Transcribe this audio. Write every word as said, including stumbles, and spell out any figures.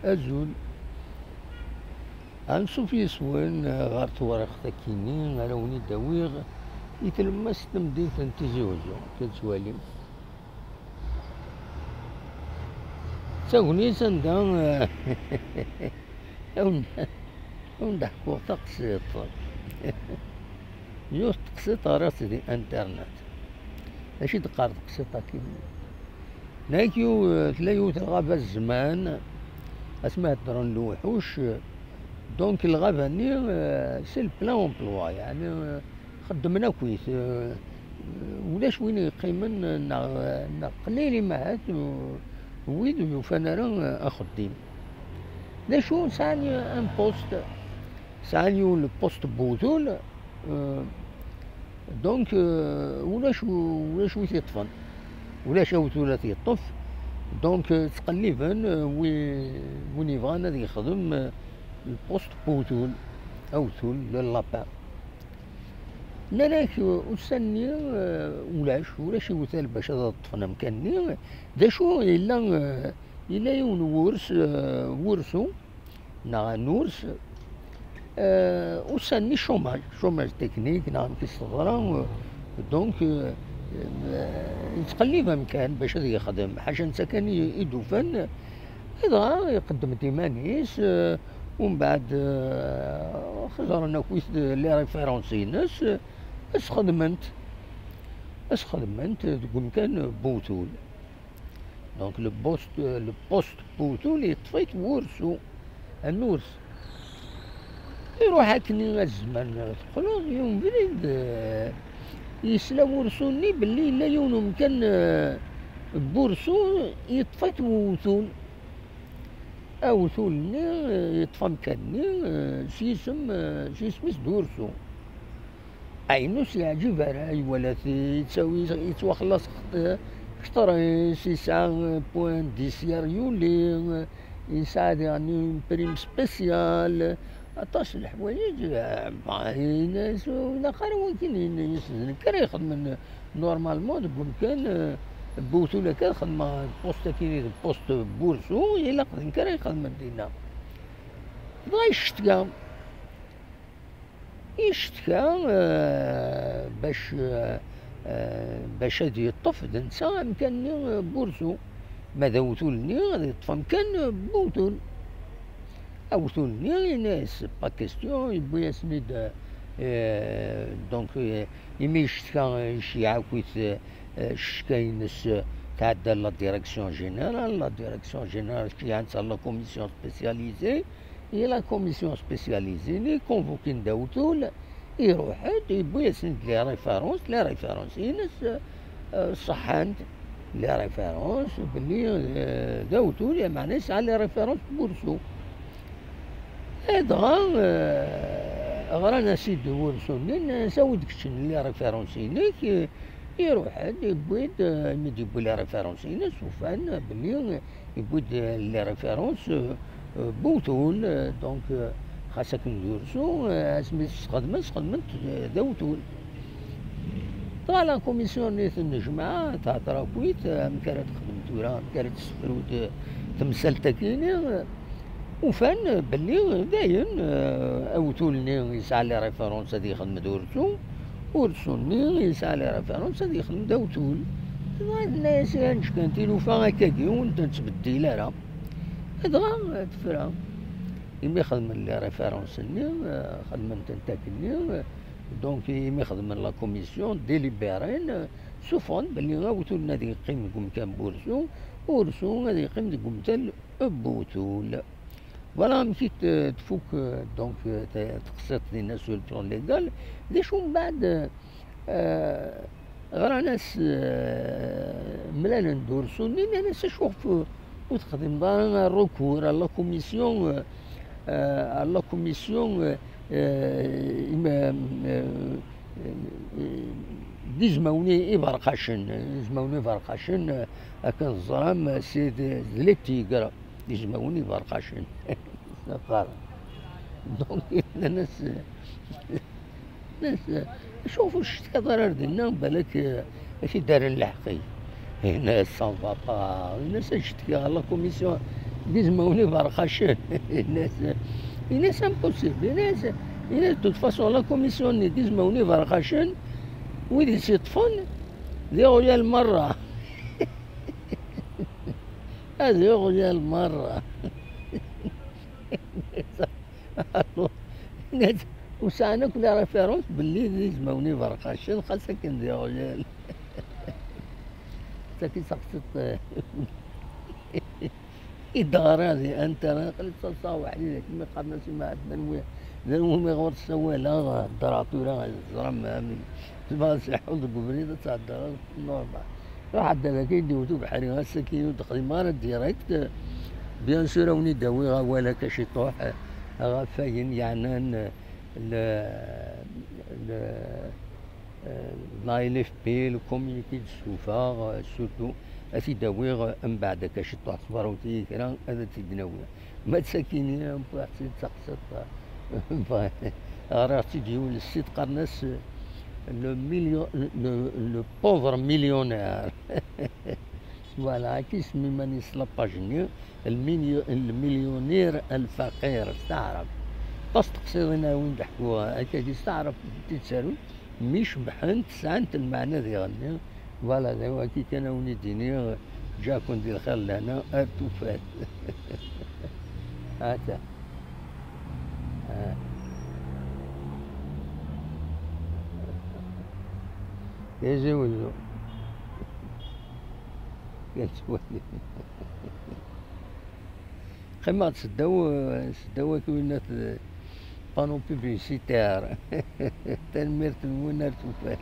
Azul. Ansuf yes-wen ɣer tewriqt akkenni ara wen-id-awiɣ i tlemmast n temdint n Tizi Uzzu, akka tettwalim. D tagnit anda, eh, awen-, awen-d-ḥkuɣ taqsiṭ. Yiwet teqsiṭ ɣriɣ-tt di internet. D acu i d-teqqar teqsiṭ akkenni? Naki, eh, tella yiwet lɣaba zzman, asmi heddren lewḥuc, eh, donc lɣaba-nni, eh, c'est le plein emploi, yeɛni, eh, xeddmen akkit, eh, ulac win yeqqimen, neɣ, neɣ qlil imahat, eh, wid ur yufan ara, eh, axeddim. D acu, sɛan un poste, sɛan yiwen le poste n wewtul, euh, donc, euh, ulac, ulac wi t-yeṭṭfen, ulac awtul ad t-yeṭṭef, donc, euh, ttqelliben, euh, wi, win yebɣan ad yexdem, euh, le poste n wewtul, awtul, le lapin. Nnan-ak, euh, ussan-nni, euh, ulac, ulac iwtal bac ad ṭṭfen amkan-nni. D acu yella, euh, yella yiwen wurs, euh, wursu, neɣ anurs, euh, ussan-nni chômage, chômage technique, neɣ amek i s-teḍra, euh, donc, euh, euh, yettqellib amkan bac ad yexdem, ḥaca netta kan i, i d-ufan, dɣa iqeddem-d iman-is, euh, umbeɛd, euh, xeẓren akkit les références-ines, euh, ad s-xedment, ad s-xedment deg umkan n wewtul. Donc, le poste, le poste n wewtul yeṭṭef-it wursu, anurs. Iruḥ akken i zzman teqqleḍ, yiwen ubrid, eh, yesla wursu-nni belli yella yiwen umkan, eh, n wursu yeṭṭef-it wewtul. Awtul-nni, eh, yeṭṭef amkan-nni, eh, s yisem, eh, s yisem-is d ursu. Ayen ur s-yeɛǧib ara, iwala-t yettawi, yettwaxellaṣ kṭer-is, yesɛa point judiciaire yuli, yesɛa diɣen une prime spéciale, aṭas n leḥwayeǧ, eh, bah, yenna-as, ur ilaq ara wakken, yenna-as, d nekk ara ixedmen normalement deg umkan, eh, n wewtul akka, xedmeɣ poste akkin, d poste n wursu, ilaq d nekk ara ixedmen dinna. Dɣa yeccetka. Yeccetka, eh, bac, eh, eh, bac ad yeṭṭef d netta amkan-nni, eh, n wursu. Ma d awtul-nni, ad yeṭṭef amkan, eh, n wewtul. Awtul-nni, yenna-yas, pas question, yewwi-yasen-id, eh, donc, eh, imi yeccetka, eh, iceyyeɛ akkit, eh, eh, ccekka-ines, eh, tɛedda la direction générale, la direction générale ceyyɛen-tt ɣer la commission spécialisée, i la commission spécialisée-nni, convoquin-d awtul, iruḥ-d, yewwi-yasen-d les références, les références-ines, euh, ṣeḥḥant, les références, belli, euh, d awtul, meɛna yesɛa les références n wursu. Dɣa, euh, ɣran-as-id i wursu-nni, nnan-as awi-d keččini les références-inek, euh, iruḥ-d, yewwi-d, euh, imi d-yewwi les références-ines, ufan belli, euh, yewwi-d, euh, les références, euh, euh, n wewtul, euh, donc, euh, xas akken d ursu, euh, asmi t-sxedmen, sxedmen-t, euh, d awtul. Dɣa la commission-nni tennejmaɛ, tehder akkit, euh, amek ara texdem tura, amek ara tessefru t-, temsalt-agi-nni, euh, ufan, euh, belli, euh, dayen, euh, awtul-nni yesɛa les références ad yexdem d ursu, ursu-nni yesɛa les références ad yexdem d awtul. Dɣa tenna-yas, "Anect kan tilufa akkagi, ur tent-nettbeddil ara." Dɣa tefra. Imi xedmen les références-nni, eh, xedmen-tent akkenni, eh, donc imi xedmen la commission, délibérin, eh, suffɣen belli awtul ad yeqqim deg umkan n wursu, ursu ad yeqqim deg umkan n wewtul. Voilà amek i t-, tfuk, eh, donc, eh, te-, teqsiṭ dinna sur le plan légal. D acu mbeɛd, eh, ɣran-as, eh, mlalen-d ursu-nni, nnan-as acuɣef ur texdimeḍ ara recours à la commission, eh, eh, à la commission, eh, eh, im-, eh, eh, d izmawen iberqacen, izmawen iberqacen, eh, akken teẓram, eh, c'est des, des les tigres. D izmawen iberqacen. Qqaren. Donc, nnan-as, nnan-as, acuɣef ur tcetkaḍ ara ar dinna, balak, eh, ad k-id-rren lḥeqq-ik? Yenna-as, ça ne va pas. Yenna-as, ad cetkiɣ ɣer la commission, d izmawen iberqacen. Ini-as, ini-as impossible. Ini-as, ini-as, de toute façon, la commission-nni d izmawen iberqacen, wid i s-iṭṭfen, d iɣyal merra. Ad iɣyal merra. Ur sɛan akk la référence belli d izmawen iberqacen, xas akken d iɣyal. Tagi d taqsiṭ i d-ɣriɣ di internet, aql-i ttaḍsaɣ weḥd-i dagi, mi qqaren-as i Mɛad d anwi, d anwi mi ɣur-s ssawaleɣ, heddreɣ tura, teẓram, amin. Tebɣa ad seḥḥuḍ deg ubrid, ad tɛeddaḍ normal. Ruḥ ɛedda dagi, i d-iwet ubeḥri, ass-agi ur d-xdimeɣ ara direct. Bien sûr, ad wen-id-awiɣ awal akka ciṭuḥ ɣef wayen yeɛnan le, le, euh, la L F P, le communiqué d-stufaɣ, euh, surtout, ad t-id-awiɣ, euh, mbeɛd akka ciṭuḥ, tberrut-iyi kra, ad t-id-nawi. Ma d sakini, wwiɣ-tt-id d taqsiṭ, ɣriɣ-tt-id yiwen le site, qqaren-as, euh, le million, le, le pauvre millionnaire. Voilà, akka isem iman-is la page-nni, المليو-، المليونير الفقير s taɛrabt. Ṭas teqsiḍin ara wen-d-ḥkuɣ akka-agi s taɛrabt, d tittaru, mi cebḥent, sɛant lmeɛna diɣen. Voilà, d wagi kan a wen-id-iniɣ, ǧǧaken di lxir lehna ar tufat. Ata. Ah. Tizi Wezzu. Kan ttwali. Qqimeɣ-d seddaw, seddaw akk winat, panneau publicitaire. Tanemmirt-nwen ar tufat.